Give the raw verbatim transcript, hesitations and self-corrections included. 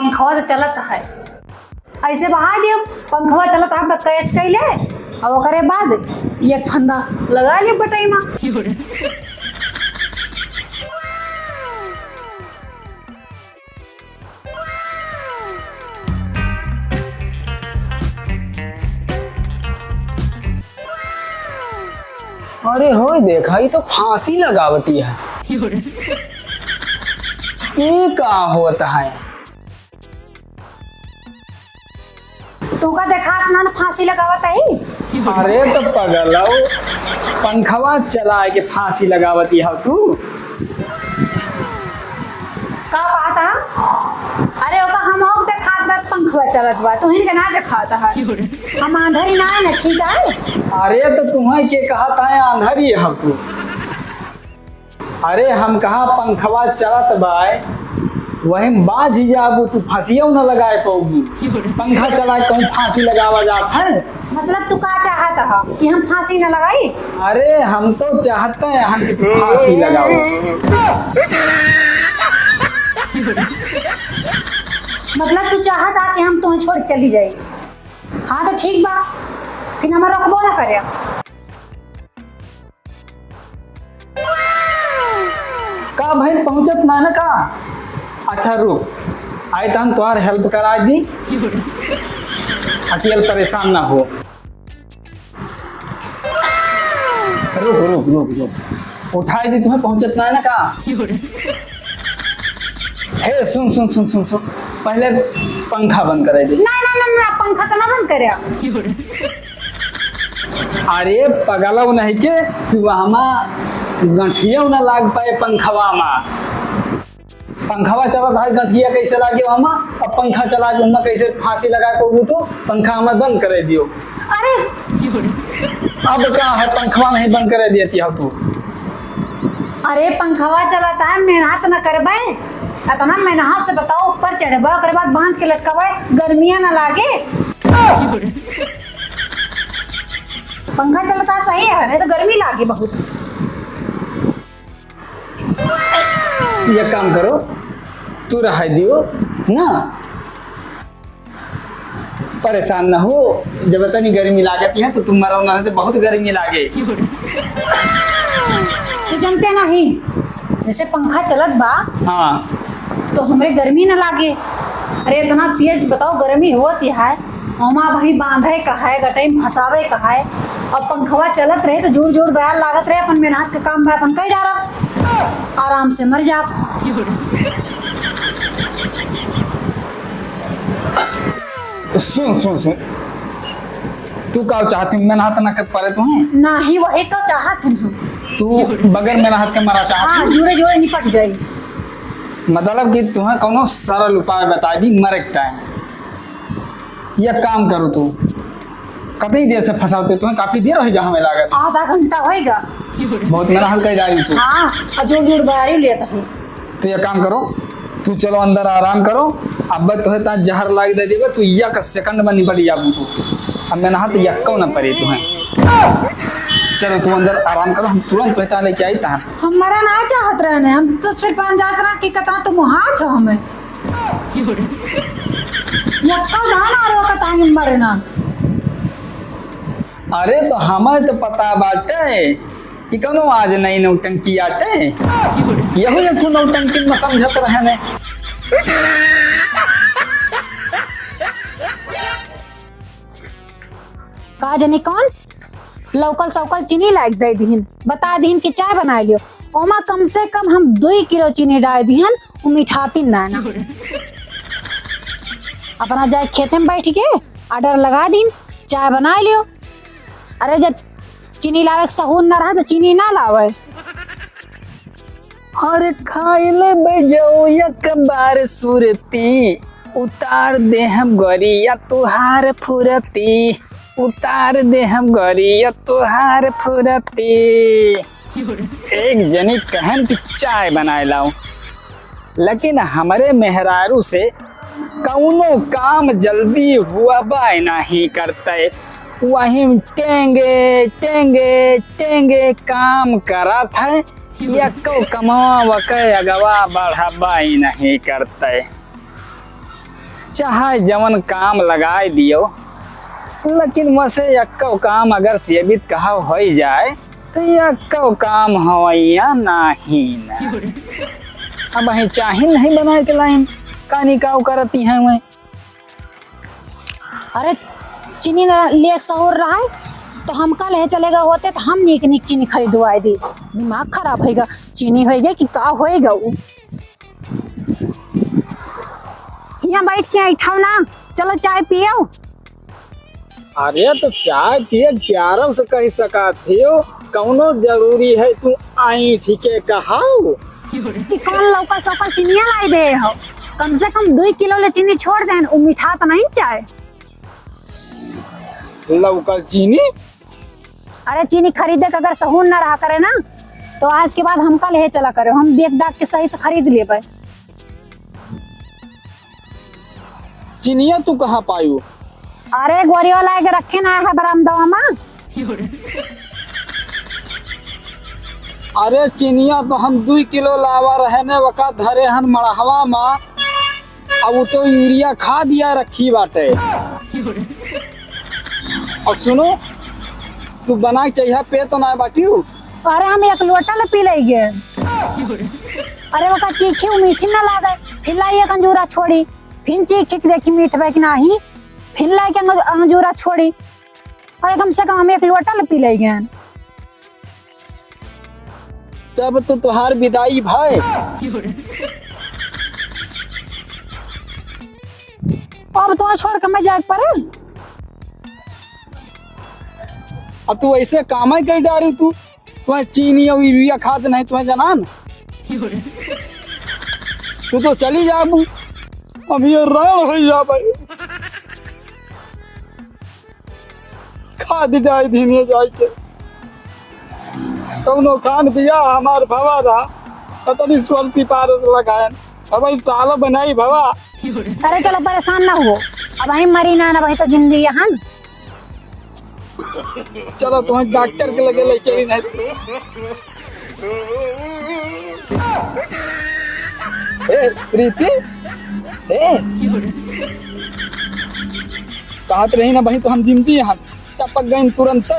पंखवा तो चलत है, ऐसे बहा दियो, पंखवा चलत है, बस कैच कैले, और ओकरे बाद एक फंदा लगा लियो बटई मा। अरे होय देखा, ई तो फांसी लगावती है। ई का होत है? तू का देखात ना, फांसी लगावत है? अरे तो पगलऊ, पंखवा चलाए के फांसी लगावती है तू। का कहत ह? अरे ओका हम ओक देखात बा, पंखवा चलत बा, तुहिन के ना देखात ह। हम आंधरी ना है ना, ठीक है? अरे तो तुहैं के कहत है आंधरी है तू? अरे हम कहा पंखवा चलत बा, वही बाझ जाबू, तू फांसियो न लगाए पाबू। पंखा चला के कहूँ फांसी लगावा जात है। मतलब तू का चाहत ह कि हम फांसी न लगाई? अरे हम तो चाहते हैं हम कि तू फांसी लगाओ। मतलब तू चाहत ह कि हम तुम्हें छोड़ के चली जाई? हाँ तो ठीक बा, फिर हमारा रोकबो ना करे। का भइल, पहुँचत ना न का? अच्छा रुक, आए त हम तोहार help कराइ दी, अकेल परेशान ना हो। रुक रुक रुक रुक, उठाइ दी, तुम्हें पहुँचत ना न का? हे सुन सुन सुन सुन सुन, पहले पंखा बंद कराइ दे। ना ना ना ना, पंखा तो ना बंद करे। अरे पगलऊ नहीं के, तू हमा गंठिया ना लाग पाए पंखवा मा। पंखवा चलत है, गंठिया कैसे लागे हमा? अब पंखा चला के हमा कैसे फांसी लगा के तू पंखा हमा बंद करे दियो। अरे अब का है, पंखवा नहीं बंद करे देती हो तू? अरे पंखवा चलत है, मेहनत न करबे, इतना मेहनत से बताओ, ऊपर चढ़बे, ओकरे बाद बांध के लटकबे, गर्मिया न लागे। पंखा चलता सही है, नहीं तो गर्मी लागे बहुत। ये काम करो, तू रहाई दियो ना, परेशान ना हो। जब इतनी गर्मी लागत है तो तुम मरो ना, तो बहुत गर्मी लागे। तू जनते नहीं, जैसे पंखा चलत बा, हाँ। तो हमरे गर्मी न लागे। अरे इतना तेज बताओ, गर्मी होत है, ओमा भाई बांधे का है, गटई में फंसावे का है, अब पंखवा चलत रहे तो जोर जोर बयार लागत रहे, अपन मेहनत का काम बा, अपन कई डारब, आराम से मर जाब। सुन सुन सुन, तू का चाहती हूँ, मेहनत ना कर पा रहे तू हैं? ना ही वही तो चाहत हूँ हम। तू बगैर मेहनत के मरा चाहत हाँ, हूँ? जुड़े जुड़े निपट जाई। मतलब कि तुम्हें कौनो सरल उपाय बता दी मरे का है। यह काम करो तू, कतई देर से फंसावते, तुम्हें काफी देर होइगा हमें लागत। आधा घंटा होइगा। बहुत मेहनत कर डाली तू। हाँ, और जोर जोर बयारी लेता हूँ। तो ये काम करो, तू चलो अंदर आराम करो, अब तोहे ता जहर लाग दे देबे, तू एक second में निपट जाबू तू। अब मेहनत यक्को न परे तुम्हें। चलो तू अंदर आराम करो, हम तुरंत तोहे ता लेके आई ता। हमारा ना चाहत रहने, हम तो सिर्फ अनजात रहा कि कतना तुम हाथ हो हमें। यक्का दान आरो का तांग मरना। अरे तो हमें तो पता बाटे, ई कौनो आज नई नौटंकी आटे। यहू एक ठो नौटंकी में समझत रहे ने। का जाने कौन लौकल सौकल चीनी लाइक दे दिहिन, बता दिहिन कि चाय बनाए लियो। ओमा कम से कम हम दुई किलो चीनी डाल दिहन, उ मिठातिन ना ना। अपना जाए खेते में बैठ के order लगा दिन, चाय बनाए लियो। अरे जब चीनी लावे के सहूर ना रहा तो चीनी ना लावे। अरे खाइले बजो एक बार सुरती, उतार दे हम गरिया तुहार फुरती, उतार दे हम गरिया तुहार फुरती। एक जनी कहन कि चाय बनाए लाओ, लेकिन हमरे मेहरारू से कौनो काम जल्दी हुआ बाय नहीं करते। वहीं टेंगे टेंगे टेंगे काम करत है, यक्को कमवा वके अगवा बढ़ाबा ही नहीं करते। चाहे जवन काम लगाए दियो, लेकिन वसे यक्को काम अगर सेबित कहा होइ जाए, तो यक्को काम होइया नाही ना। अबहीं चाही नहीं बनाए के लाइन, कानी काउ करती हैं वै। अरे, चीनी ना लिए सहूर रहा है, तो हमका लेहे चलेगा होते, तो हम नीक नीक चीनी खरीदवाए दी। दिमाग खराब होइगा, चीनी होइगा कि का होइगा उ। हियाँ बैठ के ऐठाओ ना, चलो चाय पियो। अरे तो चाय पिए ग्यारह से कही सका थियो, कौनो जरूरी है तू आई ठीके कहाओ? कि कौन लौकल सौकल चिनिया लाई दे हो? कम से कम दुई किलो ले चीनी छोड़ देन, उ मीठा तो नहीं चाय। लौकल चीनी? अरे चीनी खरीदे के अगर सहूर ना रहा करे ना, तो आज के बाद हमका लेहे चला करे, हम देख दाख के सही से खरीद लेबे। चिनिया तू कहाँ पायू? अरे गोरियो लाए के रखे ना है बरामदवा मा। अरे चिनिया तो हम दुई किलो लावा रहे ने, वका धरे हन मड़हवा मा। अब उ तो यूरिया खाद दिया रखी बाटे। और सुनो, तू बना के चाहिए पे तो ना बाटियो। अरे हम एक लोटा ले पी लेगे। अरे वका चीखी उ मीठी ना लागे, फिर लाई एक अंजूरा छोड़ी, फिर चीखी के देखी मीठ बा कि नाही, फिर लाई के अंजू-, अंजूरा छोड़ी। अरे कम से कम हम एक लोटा ले पी लेगे। तब तो तुहार विदाई भाई। अब तो छोड़ के मैं जाए पड़े। अब तू ऐसे काम ही कई डारू तू, तुम्हें चीनी और यूरिया खाद नहीं तुम्हें जनान। तू तो चली जाबू। अब ये राण हो जा भाई। खाद डाई धीमे जाए के। कौनो खान बिया हमार भवा रहा, पता नहीं स्वर्ती पारस लगायन। अब भाई साला बनाई भवा। अरे चलो परेशान ना हुओ, अबहीं मरी ना, अबहीं तो जिंदी है हम। चलो तुम्हें डॉक्टर के लगे ले चली नहीं। ए प्रीति, ए कहत रही ना भाई तो हम जिंदी हैं, टपक गई तुरंत।